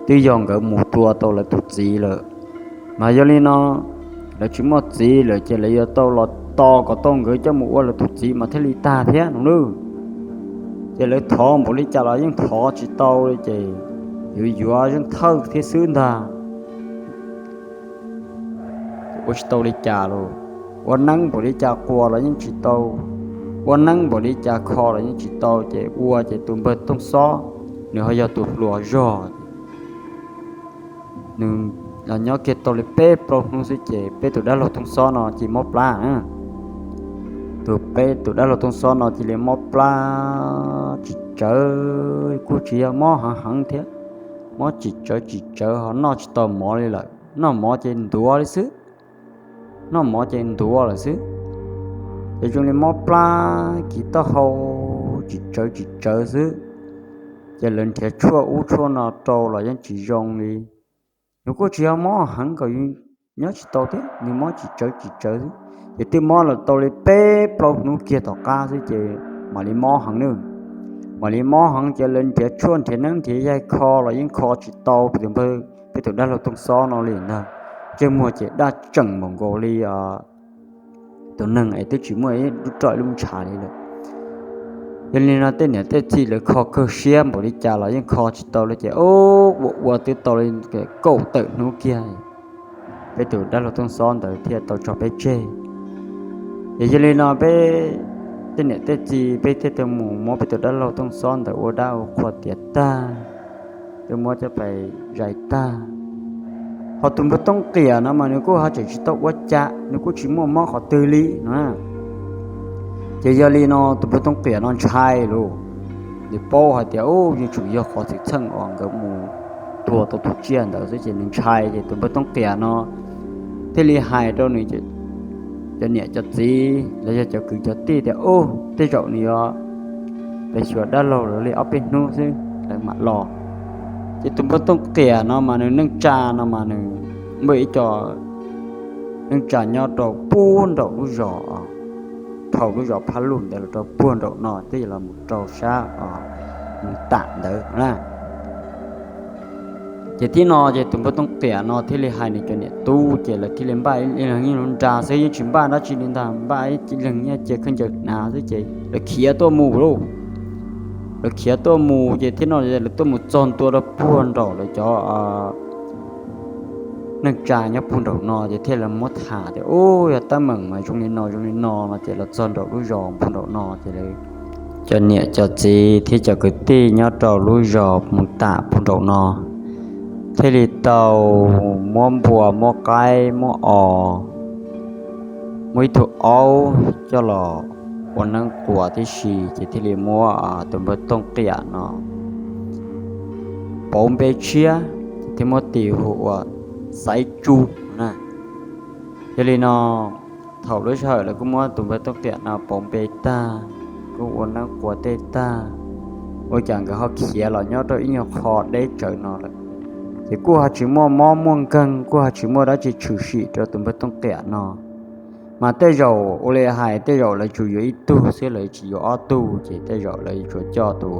twb yog nkawd mus tua tau lawv tus txiv lawm. Mas yog li no lawv tsis muaj txiv lawm ces lawv yuav tau los tos kom tau nkawd coj mus ua lawv tus txiv mas thiaj li tag thiab no lauj. Ces lawv thov npaum li cas los yeej thov tsis tau li ces yuav yuav zeej thawj thiab xwb ntag. Ua tsis tau li cas los, ua neeb npaum li cas quas los yeej tsis tau, ua neeb npaum li cas kho los yeej tsis tau ces ua ces tus npawg Tooj Xob nws ho yog tus hluas zog. Nws los nyob kiag tau li peb plaub hnub xwb ces peb tus dab laug Tooj Xob no cia li mob plab. Tus peb tus dab laug Tooj Xob no cia li mob plab tsis tsawv, kuj tsis yog mob heev heev thiab, mob tsis tsawv tsis tsawv ho noj tsis tau mov li lawm, noj mov ces ntuav li xwb, noj mov ces ntuav lawm xwb. Ces zoo li mob plab kiv taub hau tsis tsawv tsis tsawv xwb. Ces lawv nrhiav tshuaj ub tshuaj no rau los yeej tsis zoo li. Nws kuj tsis yog mob heev kom nyob tsis tau thiab, nws mob tsis tsawv tsis tsawv xwb. Ces twb mob los tau li peb plaub hnub kiag tom qab xwb ces mam li mob heev nawb. Mam li mob heev ces lawv nrhiav tshuaj nrhiav neeb nrhiav yaig kho los yeej kho tsis tau peb tus, peb tus dab laug Tooj Xob no li ntag. Ntsej muag ces daj tseem npaum nkaus li tus neeg es twb tsis muaj ib lub roj ib lub ntshav li lawm. Yog li no tej niam tej txiv lawv kho kawg siab npaum li cas los yeej kho tsis tau li ces ua ua twb tau li kaum tawm hnub kiag peb tus dab laug Tooj Xob ntawd thiaj tau tso peb tseg. Ces yog li no peb tej niam tej txiv peb thiaj tau mus muab peb tus dab laug Tooj Xob ntawd ua dab ua qhua tiav tag, twb muab coj pais zais tag. Ho tus npawg Tooj Qiam no mas nws kuj ho tseem tsis tau ua cas, nws kuj tsis muaj mob qhov twg li no. Ces yog li no tus npawg Tooj Qiam no ntshai lauj, nws paub hais tias u yuav tsum yog qhov xwm txheej uas nkawd mus tua tau tus tsiaj ntawd xwb ces nws ntshai ces tus npawg Tooj Qiam no thiaj li hais rau nws cov niam cov txiv los yog cov kwv cov tij tias u tej zaum nws yuav pes xyuas dab laug lawv li ob peb hnub xwb lawv mam los. Ces tus npawg Tooj Qiam no mas nws neej tsa no mas nws muaj ib co neej tsa nyob rau puag nraum lub zos, dhau lub zos Phab Lug ntawd los rau puag nraum no twb yog los mus rau sab mus tam ntawd na. Ces tib no ces tus npawg Tooj Qiam no thiaj li hais nws cov niam tub ces lawv thiaj li npaj ib leeg ib lub nra xwb, yeej tsis npaj dab tsi li ntag, npaj ib leeg ib ce khaub ncaws hnav xwb ces lawv khiav tuaj mus lauj. Lawv khiav tuaj mus ces tib no lawv tuaj mus txog ntua rau puag nraum lawv cov neej tsa nyob puag nraum no ces thiaj li muab tham tias u yog teeb meem mas zoo li no zoo li no no ces los txog nraum lub zos puag nraum no ces lawv cov niam cov txiv thiab cov kwv tij nyob rau lub zos mus tam puag nraum no thiaj li tau muab npua muab qaib muab os, muab ib tug aub coj los ua neeb quas tib si ces thiaj li muab tus npawg Tooj Qiam no pauv npe tshiab ces thiaj muab tis hu ua Xaiv Tsu na. Yog li no thaum lub sij hawm lawv kuj muab tus npawg Tooj Qiam no pauv npe tag, kuj ua neeb quas tej tag, ua cas nkawd ho khiav los nyob rau ib nyuag qho deb tsawv no lawm. Ces kuj ho tsis muaj mob muaj nkeeg, kuj ho tsis muaj dab tsi tshwm sim rau tus npawg Tooj Qiam no. Mas tej zaum ua li hais tej zaum lawv tsuas yuav ib tug xwb, lawv tsis yuav ob tug, ces tej zaum lawv tsuas coj tus,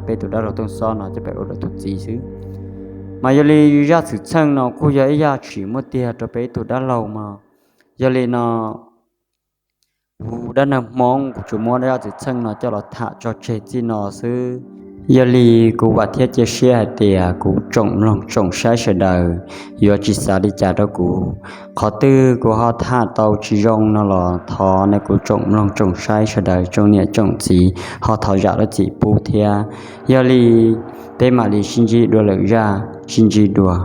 peb tus dab laug Tooj Xob no coj pem ua lawv tus txiv xwb. Mas yog li zaj xwm txheej no kuj yog ib zaj tshwm sim muaj tiag rau peb ib tug dab laug mog. Yog li no kuv dab neeg Hmoob kuv tsuas muab zaj xwm txheej no coj los tham tso tseg txij no xwb. Yog li kuv vam thiab cia siab hais tias kuv tsoom mloog tsoom saib sawv daws yuav tsis xav li cas rau kuv. Qhov twg kuv ho tham tau tsis zoo no los thov nej kuv tsoom mloog tsoom saib sawv daws tsoom niam tsoom txiv ho thov zam lub txim pub thiab. Yog li peb mam li sib ntsib dua lwm zaj, sib ntsib dua.